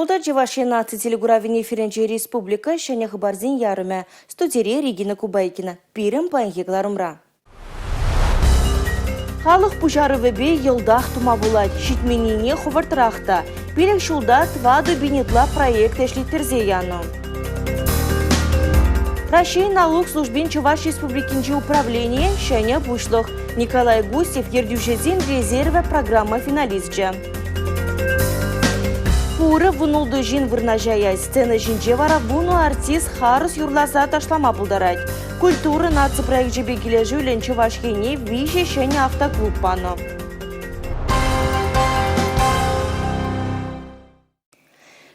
пултӑр Чӑваш Ен наци телекуравӗн эфирӗнче республика ҫӗнӗ хыпарсен ярӑмӗ. Студире Регина Кубайкина. Пирӗн паянхи кӑларӑмра. Халӑх пуҫарӑвӗпе йӑлтах тума пулать. Ҫитменнине хӑвӑртрах та. Пилӗк ҫулта 4000 ытла проект ӗҫлеттерсе янӑ. Раҫҫей налук службин Чӑваш Республикинчи управленийӗн ҫӗнӗ пуҫлӑх Николай Гусев ертӳҫӗсен резервӗ программа финалисчӗ. Пурӗ 16 ҫын вырнаҫаять. Сцена ҫинче вара вунӑ артист харӑс юрласа ташлама пултарать. Культура наци проекчӗпе килӗшӳллӗн Чӑваш Ене виҫӗ ҫӗнӗ автоклуб панӑ.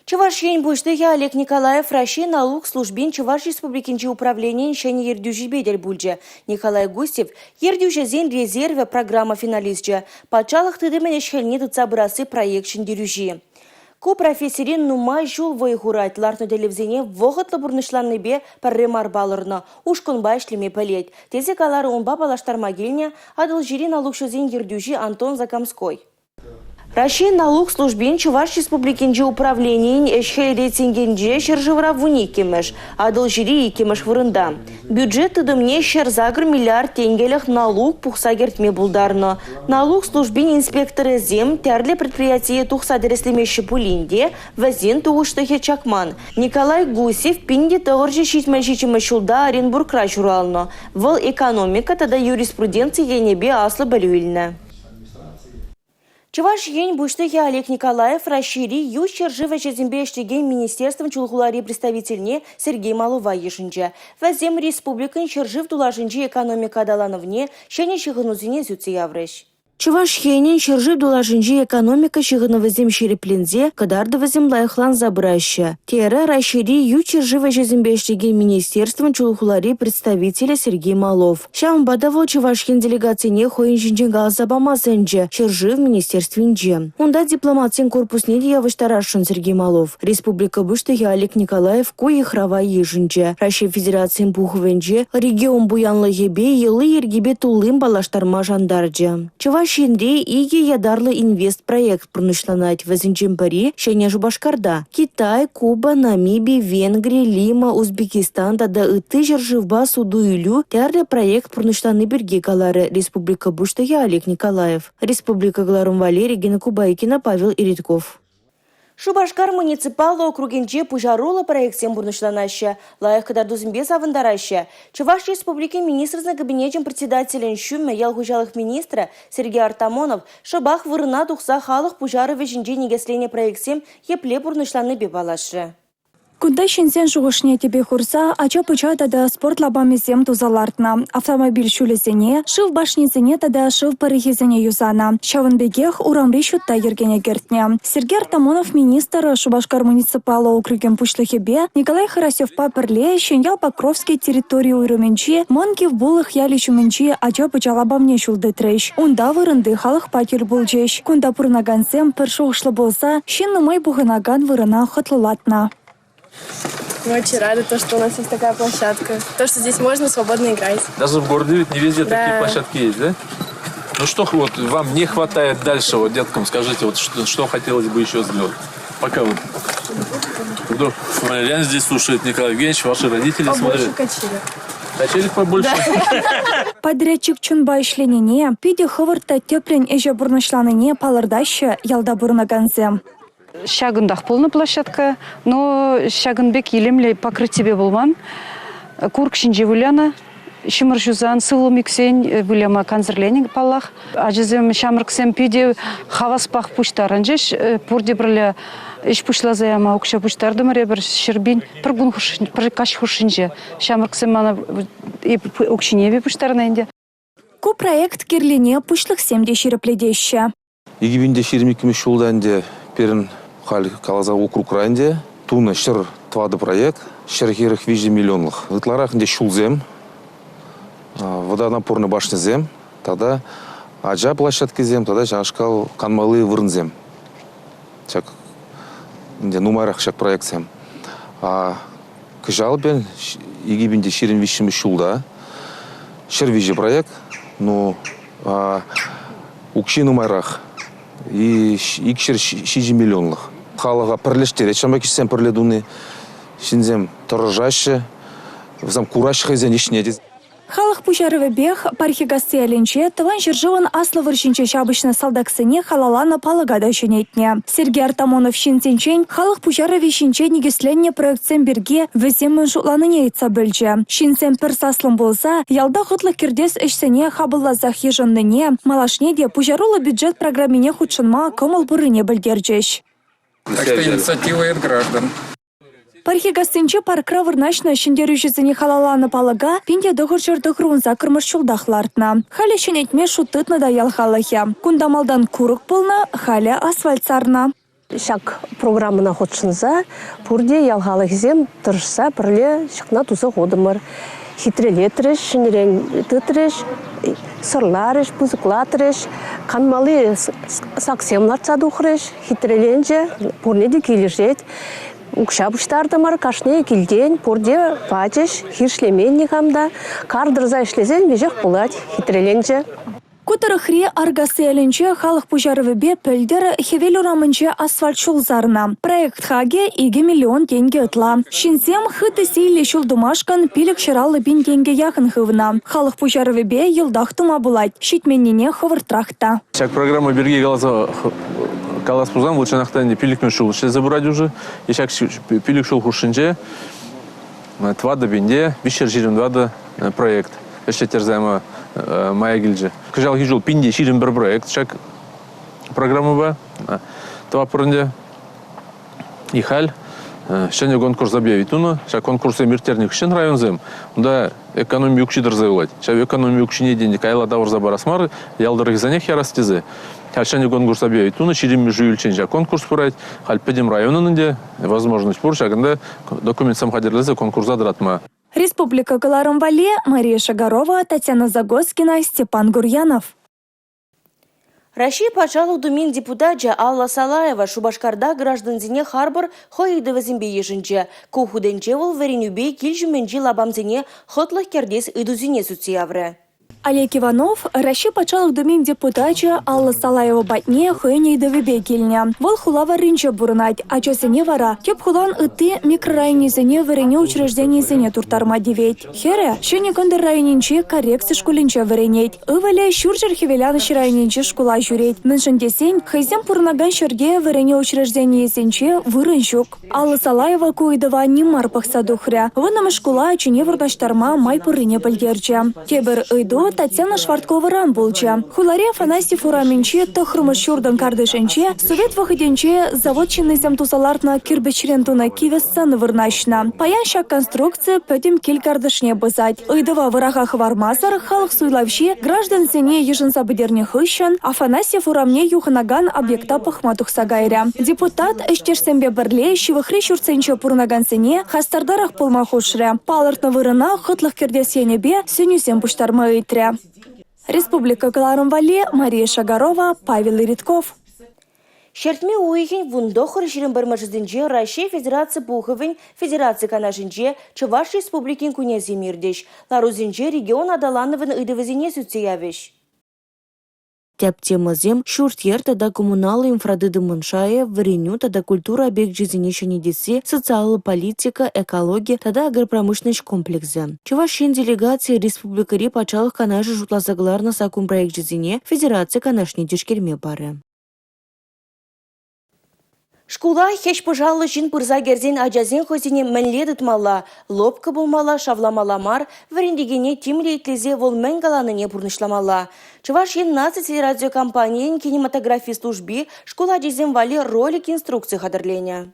Чӑваш Ен Пуҫлӑхӗ Олег Николаев Раҫҫей налук службин Чӑваш Республикинчи управленийӗн ҫӗнӗ ертӳҫипе тӗл пулчӗ. Николай Гусев ертӳҫӗсен резервӗ программа финалисчӗ, патшалӑх тытӑмӗн ӗҫ-хӗлне тытса пырасси проект ҫӗнтерӳҫи. Ку профессире нумай ҫул вӑй хурать, лартнӑ тӗллевсене вӑхӑтлӑ пурнӑҫланнипе пӗрре мар палӑрнӑ, ушкӑнпа ӗҫлеме пӗлет, тесе каларӗ унпа паллаштарма килнӗ Атӑлҫири налукҫӑсен ертӳҫи Антон Закамской. Раҫҫей налук службин Чӑваш Республикинчи управленийӗн ӗҫ-хӗл рейтингӗнче ҫӗршывра 12-мӗш, Атӑлҫири иккӗмӗш вырӑнта. Бюджет тытӑмне 108 миллиард тенкӗлӗх налук пухса кӗртме пултарнӑ. Налук службин инспекторӗсем тӗрлӗ предприятие тухса тӗрӗслемеҫҫӗ пулин те вӗсен тухӑҫлӑхӗ чакман. Николай Гусев 1977 ҫулта Оренбургра ҫуралнӑ. Вӑл экономика тата юриспруденци енӗпе аслӑ пӗлӳ илнӗ. Чӑваш Ен Пуҫлӑхӗ Олег Николаев Раҫҫейри ют ҫӗршыв ӗҫӗсемпе ӗҫлекен министерствӑн Чулхулари представительне Сергей Малова йышӑнчӗ. Вӗсем республикӑн ҫӗршыв тулашӗнчи экономика аталанӑвне, ҫӗнӗ ҫыхӑнусене сӳтсе яврӗҫ. Чӑваш Енӗн ҫӗршыв тулашӗнчи экономика ҫыхӑнӑвӗсем ҫирӗпленсе, кӑтартӑвӗсем лайӑхланса пыраҫҫӗ, терӗ Раҫҫейри ют ҫӗршыв ӗҫӗсемпе ӗҫлекен министерствӑн Чулхулари представителӗ Сергей Малов. Ҫавӑнпа та вӑл Чӑваш Ен делегацине хӑйӗн ҫинчен каласа пама сӗнчӗ ҫӗршыв министерствинче. Унта дипломатсен корпусне те явӑҫтарасшӑн Сергей Малов. Республика Пуҫлӑхӗ Олег Николаев ку йыхрава йышӑнчӗ. Раҫҫей Федерацийӗн Пухӑвӗнче регион пуянлӑхӗпе, йӑли-йӗркипе туллин паллаштарма шантарчӗ. Чӑваш Енре икӗ ятарлӑ инвестпроект пурнӑҫланать. Вӗсенчен пӗри Ҫӗнӗ Шупашкарта. Китай, Куба, Намиби, Венгри, Лима, Узбекистан тата ытти ҫӗршывпа суту-илӳ тӗрлӗ проект пурнӑҫлани пирки каларӗ республика Пуҫлӑхӗ Олег Николаев. Республика кӑларӑм валли Регина Кубайкина, Павел Иритков. Шупашкар муниципаллӑ округӗнче пуҫаруллӑ проектсем пурнӑҫланаҫҫӗ, лайӑх кӑтартусемпе савӑнтараҫҫӗ. Чӑваш Республикин Министрсен Кабинечӗн Председателӗн ҫумӗ, ял хуҫалӑх министрӗ Сергей Артамонов шӑпах вырӑна тухса халӑх пуҫарӑвӗ ҫинче никӗсленӗ проектсем епле пурнӑҫланнипе паллашрӗ. Кунта ҫынсен шухӑшне тӗпе хурса ача-пӑча тата спорт лапамӗсем туса лартнӑ, автомобиль ҫулӗсене, шыв башнисене тата шыв пӑрӑхӗсене юсанӑ. Ҫавӑн пекех урамри ҫутта йӗркене кӗртнӗ. Сергей Артамонов министр Шупашкар муниципаллӑ округӗн пуҫлӑхӗпе Николай Хорасевпа пӗрле Ҫӗньял-Покровски территори уйрӑмӗнчи Мӑн Кивпулӑх ялӗ ҫумӗнчи ача-пӑча лапамне ҫул тытрӗҫ. Унта вырӑнти халӑхпа тӗл пулчӗҫ. Кунта пурӑнакансем пӗр шухӑшлӑ пулса ҫын нумай пухӑнакан вырӑна хӑтлӑлатнӑ. Мы очень рады, то, что у нас есть такая площадка, то, что здесь можно свободно играть. Даже в городе ведь не везде да. такие площадки есть, да? Ну что вот вам не хватает дальше, вот деткам скажите, вот что, что хотелось бы еще сделать? Пока вот вдруг Валерьян здесь слушает, Николай Евгеньевич, ваши родители побольше смотрят. качели. Качели побольше? Подрядчик чунпа ӗҫленине, питӗ хӑвӑрт та тӗплӗн ӗҫе пурнӑҫланине палӑртаҫҫӗ ялта пурӑнакансем. Ҫакӑнтах пулнӑ площадка, но ҫакӑн пек илемлӗ покрытипе пулман. Курӑк ҫинче вылянӑ. Ҫумӑр ҫусан, сывлӑм ӳксен выляма кансӗрленӗ паллах. Ачасем, ҫамрӑксем питӗ хаваспах пуҫтарӑнчӗҫ. Пурте пӗрле ӗҫ пуҫласа яма укҫа пуҫтартӑмӑр эпир ҫӗрпин пӗр кун пӗр каҫ хушшинче. Ҫамрӑксем мана укҫине те пуҫтарнӑ ӗнтӗ. Ку проект кирлине пуҫлӑхсем те ҫирӗплетеҫҫӗ. 2022 ҫулта ӗнтӗ пирӗн халь каласа округра ӗнтӗ тунӑ 104 проект, 143 миллионлӑх. Ытларах ӗнтӗ ҫулсем, водонапорный башньӑсем тата ача площадкисем тата ҫакнашкал канмалли вырӑнсем. Ҫак ӗнтӗ нумайрах ҫак проектсем. Кӑҫал пирӗн 2023 ҫулта 103 проект, ну укҫи нумайрах, 207 миллионлӑх. Халӑха пӗрлештерет ҫавӑн пек ӗҫсем пӗрле туни. Ҫынсем тӑрӑшаҫҫӗ, вӗсем кураҫҫӗ хӑйсен ӗҫне те. Халӑх пуҫарӑвӗпех Пархикасси ялӗнче Тӑван ҫӗршывӑн Аслӑ вӑрҫинче ҫапӑҫнӑ салтаксене халалланӑ палӑка та ҫӗнетнӗ. Сергей Артамонов ҫынсенчен халӑх пуҫарӑвӗ ҫинче никӗсленнӗ проектсем пирки вӗсем мӗн шутланине ыйтса пӗлчӗ. Ҫынсем пӗр саслӑн пулса ялта хӑтлӑх кӗртес ӗҫсене хапӑлласах йышӑннине, малашне те пуҫаруллӑ бюджет программине хутшӑнма кӑмӑл пуррине пӗлтерчӗҫ. Так что инициатива от граждан. Пархикассинчи паркра вырнаҫнӑ ҫӗнтерӳҫӗсене халалланӑ палӑка 1998-мӗш ҫултах лартнӑ. Халӗ ҫӗнетме шут тытнӑ та ял халӑхӗ. Кунта малтан курӑк пулнӑ, халӗ асфальт сарнӑ. Ҫак программӑна хутшӑнса пурте ял халӑхӗсем тӑрӑшса пӗрле ҫакна туса хутӑмӑр. Хитрелетрӗҫ, ҫӗнӗрен тытрӗҫ, сӑрларӗҫ, пысӑклатрӗҫ, канмалли саксем лартса тухрӗҫ, хитреленчӗ, пурне те килӗшет. Укҫа пуҫтартӑмӑр, кашни килтен пурте пачӗҫ, хирӗҫлемен никам та. Кар тӑрса ӗҫлесен веҫех пулать, хитреленчӗ. Ку тӑрӑхри Аркасси ялӗнче халӑх пуҫарӑвӗпе пӗлтӗр Хӗвел урамӗнче асфальт ҫул сарнӑ. Проект хакӗ 2 миллион тенкӗ ытла. Ҫынсем хытӑ сийлӗ ҫул тумашкӑн 550 пин тенкӗ яхӑн хывнӑ. Халӑх пуҫарӑвӗпе йӑлтах тума пулать, ҫитменнине хӑвӑртрах та. Ҫак программа пирки каласа калас пулсан, вӑл чӑнах та ӗнтӗ пиллӗкмӗш ҫул ӗҫлесе пырать уже. И ҫак пилӗк ҫул хушшинче 4 пинте 324 проект ӗҫлеттерсе яма мая килчӗ. Кӑҫалхи ҫул пинте 21 проект ҫак программӑпа тӑватпӑр ӗнтӗ. И халь ҫӗнӗ конкурс объявить тунӑ. Ҫак конкурссем ирттернӗ хыҫҫӑн районсем унта экономи укҫи тӑрса юлать. Ҫав экономи укҫине те каялла тавӑрса парас мар, ял тӑрӑхӗсенех ярас тесе. Халь ҫӗнӗ конкурс объявить тунӑ, ҫирӗммӗш июльччен ҫак конкурс пырать. Халь пӗтӗм районӑн ӗнтӗ возможность пур ҫакӑнта документсем хатӗрлесе конкурса тӑратма. Республика кӑларӑм валли Мария Шагарова, Татьяна Загоскина, Степан Гурьянов. Раҫҫей Патшалӑх Думин депутачӗ Алла Салаева Шупашкарта граждансене харпӑр хӑй ыйтӑвӗсемпе йышӑнчӗ. Ку хутӗнче вӑл вӗренӳпе кил ҫумӗнчи лапамсене хӑтлӑх кӗртес ыйтусене сӳтсе яврӗ. Олег Иванов Раҫҫей Патшалӑх Думин депутачӗ Алла Салаева патне хӑйӗн ыйтӑвӗпе килнӗ. Вӑл хула варринче пурӑнать, ачасене вара тӗп хулан ытти микрорайонӗсене вӗренӳ учрежденийӗсене турттарма тивет. Хӗрӗ Ҫӗнӗ Кӑнтӑр районӗнчи коррекци шкулӗнче вӗренет. Ывӑлӗ Ҫурҫӗр Хӗвеланӑҫ районӗнчи шкула ҫӳрет. Мӗншӗн тесен хӑйсем пурӑнакан ҫӗрте вӗренӳ учрежденийӗсенче вырӑн ҫук. Алла Салаева ку ыйтӑва ним мар пӑхса тухрӗ. Вуннӑмӗш шкула ачине вырнаҫтарма май пуррине пӗлтерчӗ. Тепӗр ыйту Татьяна Швартковӑран пулчӗ. Хулари Афанасьев урамӗнчи тӑххӑрмӗш ҫуртӑн картишӗнче совет вӑхӑтӗнче завод ҫыннисем туса лартнӑ кирпӗчрен тунӑ кивӗ сцена вырнаҫнӑ. Паян ҫак конструкци пӗтӗм кил картишне пӑсать. Ыйтӑва вӑраха хӑвармасӑр халӑх суйлавҫи граждансене йышӑнса пӗтернӗ хыҫҫӑн Афанасьев урамне юхӑнакан объекта пӑхма тухса кайрӗ. Депутат ӗҫтешсемпе пӗрле ҫывӑхри ҫуртсенче пурӑнакансене хастартарах пулма хушрӗ. Палӑртнӑ вырӑна хӑтлӑх кӗртес енӗпе сӗнӳсем пуҫтарма ыйтрӗ. Республика кӑларӑм валли Мария Шагарова, Павел Иритков. Ҫӗртме уйӑхӗн 19-21-мӗшӗсенче Раҫҫей Федераци Пухӑвӗн Федераци Канашӗнче Чӑваш Республикин кунӗсем иртӗҫ. Ларусенче регион аталанӑвӗн ыйтӑвӗсене сӳтсе явӗҫ. Тӗп темӑсем – ҫурт-йӗр тата коммуналлӑ инфратытӑмӑн шайӗ, вӗренӳ тата культура объекчӗсене ҫӗнетесси, социаллӑ политика, экологи тата агропромышленноҫ комплексӗ. Чӑваш Ен делегацийӗ республикӑри Патшалӑх Канашӗ шутласа кӑларнӑ саккун проекчӗсене Федераци Канашне тишкерме парӗ. Шкула хӗҫ-пӑшаллӑ ҫын пырса кӗрсен ачасен хӑйсене мӗнле тытмалла? Лӑпкӑ пулмалла, шавламалла мар, вӗрентекене тимлӗ итлесе вӑл мӗн каланине пурнӑҫламалла. Чӑваш Ен наци телерадиокомпанийӗн кинематографи служби шкул ачисем валли ролик-инструкци хатӗрленӗ.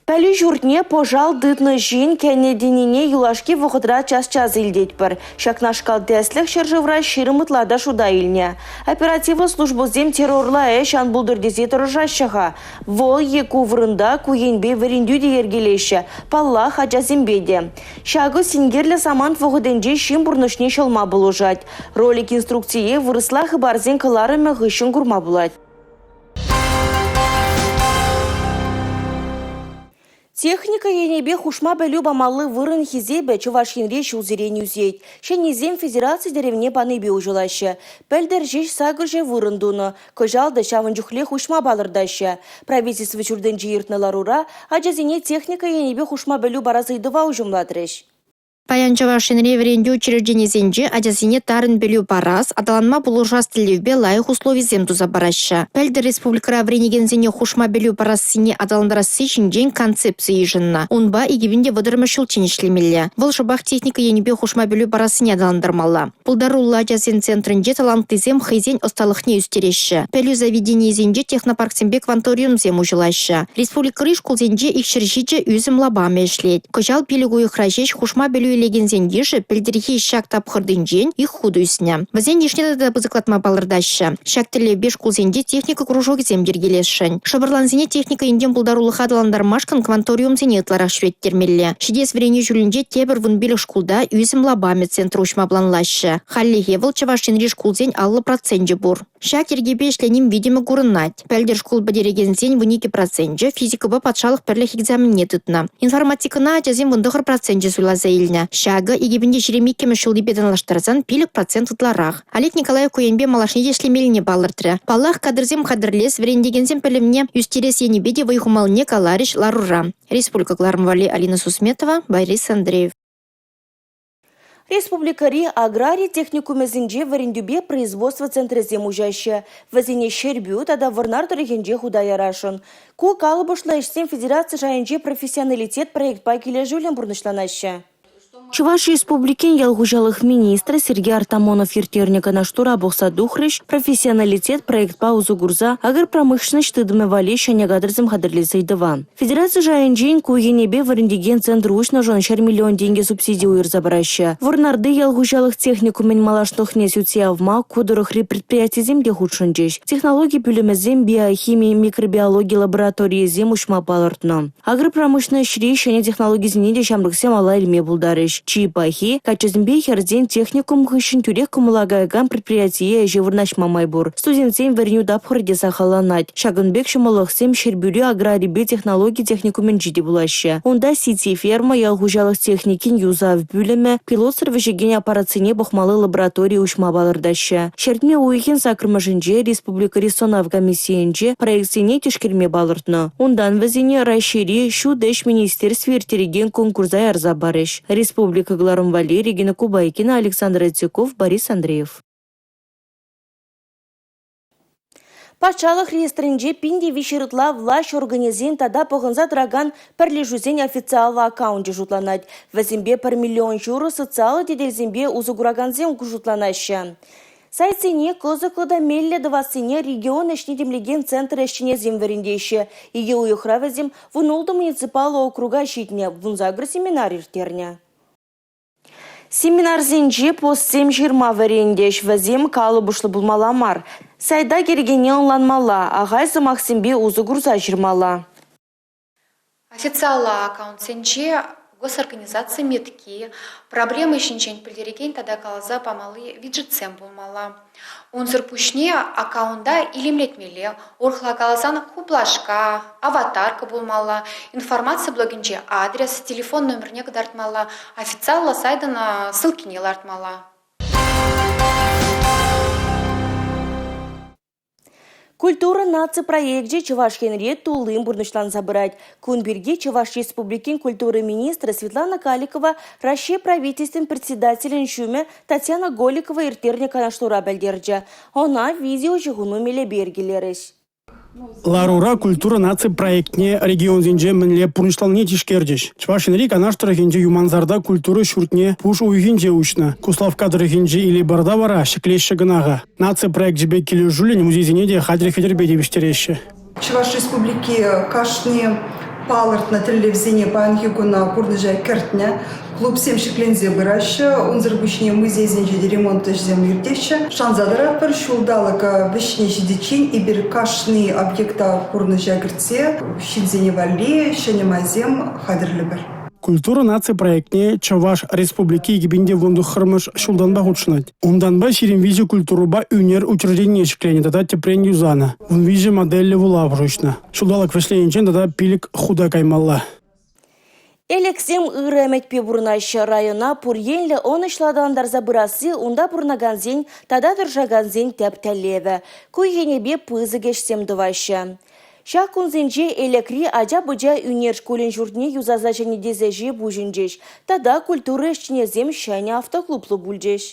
Пӗлӳ ҫуртне пӑшал тытнӑ ҫын кӗнӗ тенине юлашки вӑхӑтра час-час илтетпӗр. Ҫакнашкал тӗслӗх ҫӗршывра 20 ытла та шута илнӗ. Оперативлӑ службӑсем террорла ӗҫ ан пултӑр тесе тӑрӑшаҫҫӗ-ха. Вӑл е ку вырӑнта ку енпе вӗрентӳ те йӗркелеҫҫӗ, паллах, ачасемпе те. Ҫакӑ синкерлӗ самант вӑхӑтӗнче ҫын пурнӑҫне ҫӑлма пулӑшать. Ролик инструкцие вырӑсла хыпарсен кӑларӑмӗ хыҫҫӑн курма пулать. Техника енӗпе хушма пӗлӳ памалли вырӑн хисепӗ Чӑваш Енре ҫулсерен ӳсет. Ҫӗннисем федераци тӗревне панипе уҫӑлаҫҫӗ. Пӗлтӗр ҫеҫ 800 вырӑн тунӑ. Кӑҫал та ҫавӑн чухлех уҫма палӑртаҫҫӗ. Правительство ҫуртӗнче иртнӗ ларура ачасене техника енӗпе хушма пӗлӳ парас ыйтӑва уҫӑмлатрӗҫ. Паян Чӑваш Енре вӗрентӳ учрежденийӗсенче ачасене тарӑн пӗлӳ парас, аталанма пулӑшас тӗллевпе лайӑх условисем туса параҫҫӗ. Пӗлтӗр республикӑра вӗренекенсене хушма пӗлӳ парассине аталантарасси ҫинчен концепци йышӑннӑ. Унпа 2030-мӗш ҫулччен ӗҫлемелле. Вӑл шӑпах техника енӗпе хушма пӗлӳ парассине аталантармалла. Пултаруллӑ ачасен центрӗнче талантлисем хӑйсен ӑсталӑхне ӳстереҫҫӗ. Пӗлӳ заведенийӗсенче технопарксемпе кванториумсем уҫӑлаҫҫӗ. Республикӑри шкулсенче 207 ӳсӗм лапамӗ ӗҫлет. Кӑҫал 5 уйӑхра ҫеҫ хушма пӗлӳ илекенсен йышӗ пӗлтӗрхи ҫак тапхӑртинчен ик хут ӳснӗ. Вӗсен йышне тата пысӑклатма палӑртаҫҫӗ. Ҫак тӗллевпе шкулсенче техника кружокӗсем йӗркелесшӗн. Шӑпӑрлансене техника енчен пултарулӑха аталантармашкӑн кванториумсене ытларах ҫӳреттермелле. Ҫитес вӗренӳ ҫулӗнче тепӗр 15 шкулта «Ӳсӗм лапамӗ» центр уҫма планлаҫҫӗ. Хальлӗхе вӑл Чӑваш Енри шкулсен 50 проценчӗ пур. Ҫак йӗркепе ӗҫленин витӗмӗ курӑнать. Пӗлтӗр шкул пӗтерекенсен 12 проценчӗ физикӑпа патшалӑх пӗрлӗх экзаменне тытнӑ. Информатикӑна ачасен 19 проценчӗ суйласа илнӗ. Ҫакӑ 2022-мӗш ҫултипе танлаштарсан 5 процент ытларах. Олег Николаев ку енпе малашне те ӗҫлемеллине палӑртрӗ. Паллах, кадрсем хатӗрлес, вӗрентекенсен пӗлӗвне ӳстерес енӗпе те вӑй хумаллине каларӗҫ ларура. Республика кӑларӑм валли Алина Сусметова, Борис Андреев. Республикӑри аграри техникумӗсенче вӗрентӳпе производство центрӗсем уҫаҫҫӗ. Вӗсене Ҫӗрпӳ тата Вӑрнар тӑрӑхӗнче хута ярасшӑн. Ку калӑпӑшлӑ ӗҫсем федераци шайӗнчи «Профессионалитет» проектпа килӗшӳллӗн пурнӑҫланаҫҫӗ. Чӑваш Республикин ял хуҫалӑх министрӗ Сергей Артамонов ирттернӗ канашлура пӑхса тухрӗҫ «Профессионалитет» проектпа усӑ курса агропромышленноҫ тытӑмӗ валли ҫӗнӗ кадрсем хатӗрлес ыйтӑва. Федераци шайӗнчен ку енӗпе вӗрентекен центр уҫнӑшӑн 100 миллион тенкӗ субсиди уйӑрса параҫҫӗ. Вӑрнарти ял хуҫалӑх техникумӗн малашлӑхне сӳтсе явма ку тӑрӑхри предприятисем те хутшӑнчӗҫ. Технологи пӳлӗмӗсем, биохими, микробиологи лабораторийӗсем уҫма палӑртнӑ. Агропромышленноҫри ҫӗнӗ технологисене те ҫамрӑксем алла илме пултарӗҫ. Чи пахи – каччӑсемпе хӗрсен техникум хыҫҫӑн тӳрех кӑмӑла каякан предприятие ӗҫе вырнаҫма май пур. Студентсен вӗренӳ тапхӑрӗ те сахалланать. Ҫакӑн пек ҫӑмӑллӑхсем Ҫӗрпӳри аграрипе технологи техникумӗнче те пулаҫҫӗ. Унта сити-ферма, ял хуҫалӑх техникин юсав пӳлӗмӗ, пилотсӑр вӗҫекен аппаратсене пӑхмалли лаборатори уҫма палӑртаҫҫӗ. Ҫӗртме уйӑхӗн 8-мӗшӗнче республикӑри сӑнав комиссийӗнче проектсене тишкерме палӑртнӑ. Унтан вӗсене Раҫҫейри ҫут ӗҫ министерстви ирттерекен конкурса ярса парӗҫ. Республика кӑларӑм валли Регина Кубайкина, Александр Отюков, Борис Андреев. Патшалӑх реестрӗнче 1300 ытла влаҫ органӗсен тата пӑхӑнса тӑракан пӗрлешӳсен официаллӑ аккаунчӗ шутланать. Вӗсемпе 1 миллион ҫурӑ социаллӑ тетелсемпе усӑ куракансем шутланаҫҫӗ. Сайтсене кӑсӑклӑ та меллӗ тӑвассине регион ӗҫне тимлекен центр ӗҫченӗсем вӗрентеҫҫӗ. Икӗ уйӑхра вӗсем 16 муниципаллӑ округа ҫитнӗ, 18 семинар ирттернӗ. Семинарсенче постсем ҫырма вӗрентӗҫ, вӗсем калӑпӑшлӑ пулмалла мар. Сайта кӗрекене ӑнланмалла, ахаль сӑмахсемпе усӑ курса ҫырмалла. Официаллӑ аккаунтсенче госорганизаци метки, проблема ҫинчен пӗлтерекен тата каласа памалли виджетсем пулмалла. Унсӑр пуҫне аккаунта илемлетмелле, урӑхла каласан хуплашка, аватарка пулмалла, информаци блокӗнче адрес, телефон номерне кӑтартмалла, официаллӑ сайтӑн ссылкине лартмалла. Культура наци проекчӗ Чӑваш Енре туллин пурнӑҫланса пырать. Кун пирки Чӑваш Республикин культура министрӗ Светлана Каликова Раҫҫей Правительствин председателӗн ҫумӗ Татьяна Голикова ирттернӗ канашлура пӗлтерчӗ. Ӑна видеоҫыхӑну мелӗпе йӗркелерӗҫ. Ларура «Культура» наци проектне регионсенче мӗнле пурнӑҫланине тишкерчӗҫ. Чӑваш Енри Канаш тӑрӑхӗнчи Юмансарта культура ҫуртне пуш уйӑхӗнче уҫнӑ. Куславкка тӑрӑхӗнчи Илепарта вара ҫӗклеҫҫӗ кӑна-ха. Наци проекчӗпе килӗшӳллӗн музейсене те хатӗр-хӗтӗрпе тивӗҫтереҫҫӗ. Чӑваш Республики кашни палӑртнӑ тӗллевсене паянхи куна пурнӑҫа кӗртнӗ. Клубсем ҫӗкленсе пыраҫҫӗ, унсӑр пуҫне музейсенче те ремонт ӗҫӗсем иртеҫҫӗ. Шанса тӑратпӑр, ҫулталӑк вӗҫне ҫитиччен эпир кашни объекта пурнӑҫа кӗртсе ҫынсене валли ҫӗнӗ майсем хатӗрлӗпӗр. «Культура» наци проектне Чӑваш Республики 2019-мӗш ҫултанпа хутшӑнать. Унтанпа 23 культурӑпа ӳнер учрежденине ҫӗкленӗ тата тӗпрен юсанӑ, 13 модельлӗ вулавӑш уҫнӑ. Ҫулталӑк вӗҫлениччен тата 5 хута каймалла. Элӗксем ырӑ ӗмӗтпе пурӑнаҫҫӗ. Района пур енлӗ ӑнӑҫлӑ аталантарса пырасси унта пурӑнакансен тата тӑрӑшакансен тӗп тӗллевӗ. Ку енӗпе пысӑк ӗҫсем тӑваҫҫӗ. Ҫак кунсенче Элӗкри ача-пӑча ӳнер шкулӗн ҫуртне юсаса ҫӗнетес ӗҫе пуҫӑнчӗҫ тата культура ӗҫченӗсем ҫӗнӗ автоклублӑ пулчӗҫ.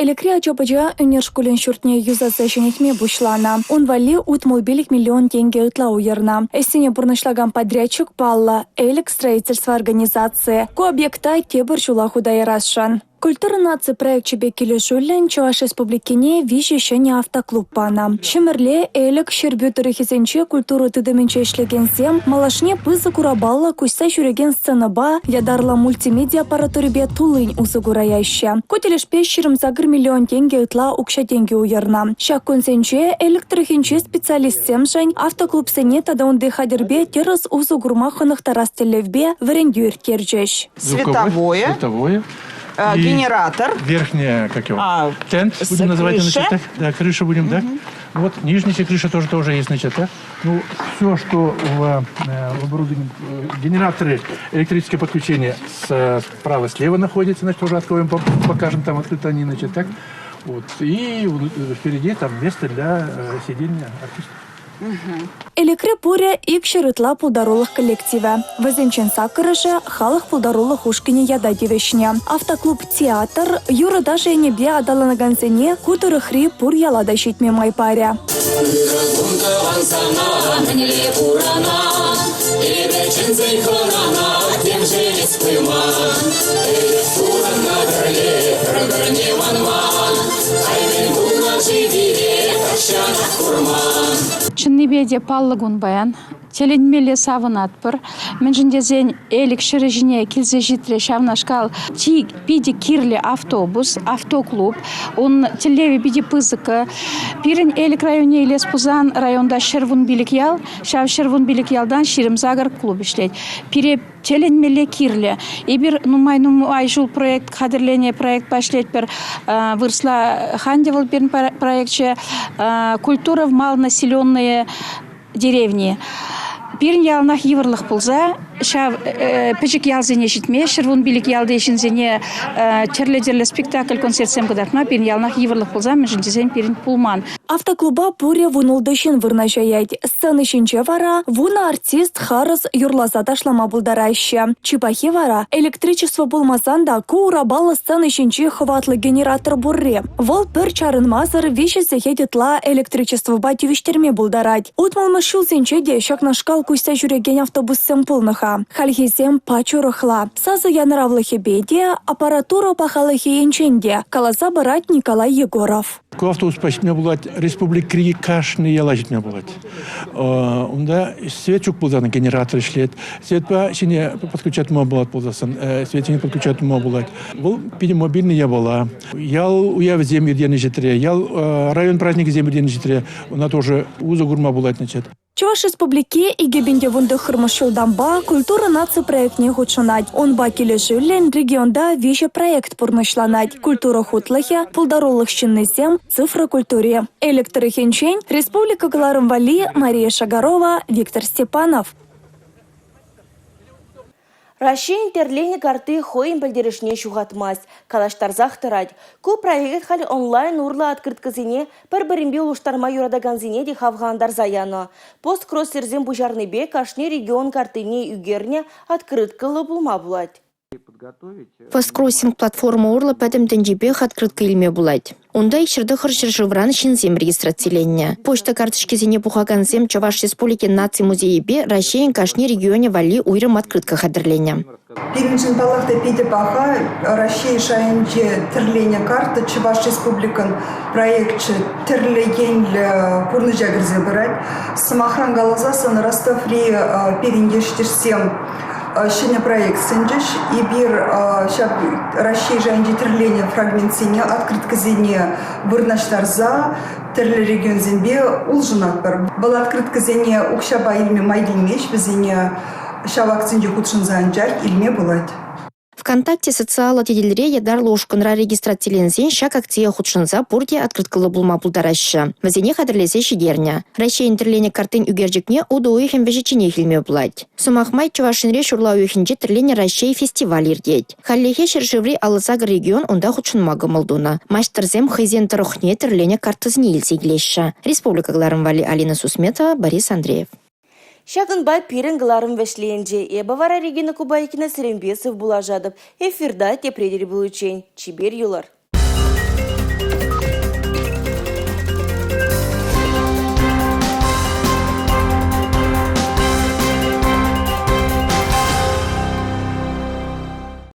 Элӗкри ача-пӑча ӳнер шкулӗн ҫуртне юсаса ҫӗнетме пуҫланӑ. Ун валли 65 миллион тенкӗ ытла уйӑрнӑ. Ӗҫсене пурнӑҫлакан подрядчик паллӑ – «Элӗк строительство организацийӗ». Ку объекта тепӗр ҫула хута ярасшӑн. «Культура» наци проекчӗпе килӗшӳллӗн Чӑваш Республикине виҫӗ ҫӗнӗ автоклуб панӑ. Ҫӗмӗрле, Элӗк, Ҫӗрпӳ тӑрӑхӗсенче культура тытӑмӗнче ӗҫлекенсем малашне пысӑк урапаллӑ куҫса ҫӳрекен сценӑпа, ятарлӑ мультимеди аппаратурипе туллин усӑ кураяҫҫӗ. Ку тӗлӗшпе 28 миллион тенкӗ ытла укҫа-тенкӗ уйӑрнӑ. Ҫак кунсенче Элӗк тӑрӑхӗнчи специалистсемшӗн автоклубсене тата унти хатӗрпе тӗрӗс усӑ курма хӑнӑхтарас тӗллевпе вӗрентӳ ирттерчӗҫ. Световое. Световое. Генератор. Верхняя, как его? Тент будем называть, значит, так? Да, крыша будем, да? Вот нижняя крыша тоже тоже есть, значит, да? Ну, все, что в, в оборудовании, генераторы, электрическое подключение справа, слева находится, значит, тоже откроем, покажем, там открыто они, значит, так? Вот. И впереди там место для сидения артистов. Элӗкре пурӗ 200 ытла пултарулӑх коллективӗ. Вӗсенчен саккӑрӑшӗ халӑх пултарулӑх ушкӑнӗ ята тивӗҫнӗ. Автоклуб театр юрӑ-ташӑ енӗпе аталанакансене ку тӑрӑхри пур яла та ҫитме май парӗ. Чӑннипе те паллӑ кун паян. Тӗлӗнмелле савӑнатпӑр. Мӗншӗн тесен Элӗк ҫӗрӗ ҫине килсе ҫитрӗ ҫавнашкал чи питӗ кирлӗ автобус, автоклуб. Ун тӗллевӗ питӗ пысӑк. Пирӗн Элӗк районне илес пулсан районта 115 ял. Ҫав 115 ялтан 28 клуб ӗҫлет. Пире тӗлӗнмелле кирлӗ. Эпир нумай-нумай ҫул проект хатӗрленӗ, проектпа ӗҫлетпӗр. Вырӑсла ханте вӑл пирӗн проекчӗ «Культура в малонаселенные деревни». Пирӗн яланах йывӑрлӑх пулса ҫав пӗчӗк ялсене ҫитме, 115 ялти ҫынсене тӗрлӗ-тӗрлӗ спектакль, концертсем кӑтартма пирӗн яланах йывӑрлӑх пулса, мӗншӗн тесен пирӗн пулман. Автоклуба пурӗ 16 ҫын вырнаҫаять. Сцена ҫинче вара вунӑ артист харӑс юрласа ташлама пултараҫҫӗ. Чи пахи вара электричество пулмасан та ку урапаллӑ сцена ҫинчи хӑватлӑ генератор пурри. Вӑл пӗр чарӑнмасӑр виҫӗ сехет ытла электричествӑпа тивӗҫтерме пултарать. Утмӑлмӗш ҫулсенче те ҫакнашкал куҫса ҫӳрекен автобуссем пулнӑ-ха. Хальхисем пач урӑхла. Сасӑ янӑравлӑхӗпе те, аппаратура пахалӑхӗ енчен те, каласа парать Николай Егоров. Ку автобуспа ҫитме пулать, республикӑри кашни яла ҫитме пулать. Унта свет ҫук пулсан генератор ӗҫлет. Светпа ҫине подключать тума пулать пулсассӑн, свет ҫине подключать тума пулать. Вӑл питӗ мобильный япала. Ял уявӗсем иртенӗ ҫӗтре, ял район праздникӗсем иртенӗ ҫӗтре ӑна тоже усӑ курма пулать, значит. Чӑваш Республики 2019 ҫултанпа «Культура наци проектне хутшӑнать. Унпа килӗшӳллӗн регионта виҫӗ проект пурнӑҫланать: культура хутлӑхӗ, пултарулӑх ҫыннисем, цифра культури. Элӗк тӑрӑхӗнчен республика кӑларӑм валли Мария Шагарова, Виктор Степанов. Раҫҫейӗн тӗрленӗ картти хӑйӗн пӗлтерӗшне ҫухатмасть, калаҫтарсах тӑрать. Ку проект халь онлайн урлӑ открыткӑсене пӗр-пӗринпе улӑштарма юратакансене те хавхалантарса янӑ. Посткроссерсем пуҫарнипе кашни регион карттине ӳкернӗ открыткӑллӑ пулма пулать. Посткроссинг платформа урлӑ пӗтӗм тӗнчипех открытка илме пулать. Унта 209 ҫӗршывран ҫынсем регистрациленнӗ. Почта карточкисене пухакансем Чӑваш Республикин наци музейӗпе Раҫҫейӗн кашни регионӗ валли уйрӑм открытка хатӗрленӗ. Пирӗншӗн, паллах та, питӗ паха. Раҫҫей шайӗнче тӗрленӗ карта Чӑваш Республикин проекчӗ тӗрлӗ енлӗ пурнӑҫа кӗрсе пырать. Сӑмахран каласассӑн, Ростоври пирӗн ӗҫтешсем ҫӗнӗ проект сӗнчӗҫ. Эпир ҫак Раҫҫей шайӗнчи тӗрленӗ фрагментсене, открыткӑсене вырнаҫтарса тӗрлӗ регионсемпе улшӑнатпӑр. Вӑл открыткӑсене укҫапа илме май килмест, вӗсене ҫав акцинче хутшӑнса анчах илме пулать. ВКонтакте социаллӑ тетелре ятарлӑ ушкӑнра регистрациленсен ҫак акцие хутшӑнса пурте открыткӑллӑ пулма пултараҫҫӗ. Вӗсене хатӗрлесе ҫитернӗ. Раҫҫейӗн тӗрленӗ карттин ӳкерчӗкне утӑ уйӑхӗн вӗҫӗчченех илме пулать. Сӑмах май, Чӑваш Енре ҫурла уйӑхӗнче тӗрленӗ Раҫҫей фестиваль иртет. Хальлӗхе ҫӗршыври 58 регион унта хутшӑнма кӑмӑл тунӑ. Маҫтӑрсем хӑйсен тӑрӑхне тӗрленӗ карттӑсене илсе килеҫҫӗ. Республика кӑларӑм валли Алина Сусметова, Борис Андреев. Ҫакӑнпа пирӗн кӑларӑм вӗҫленчӗ. Эпӗ вара Регина Кубайкина сирӗнпе сыв пулашатӑп. Эфирта тепре тӗл пуличчен. Чипер юлӑр.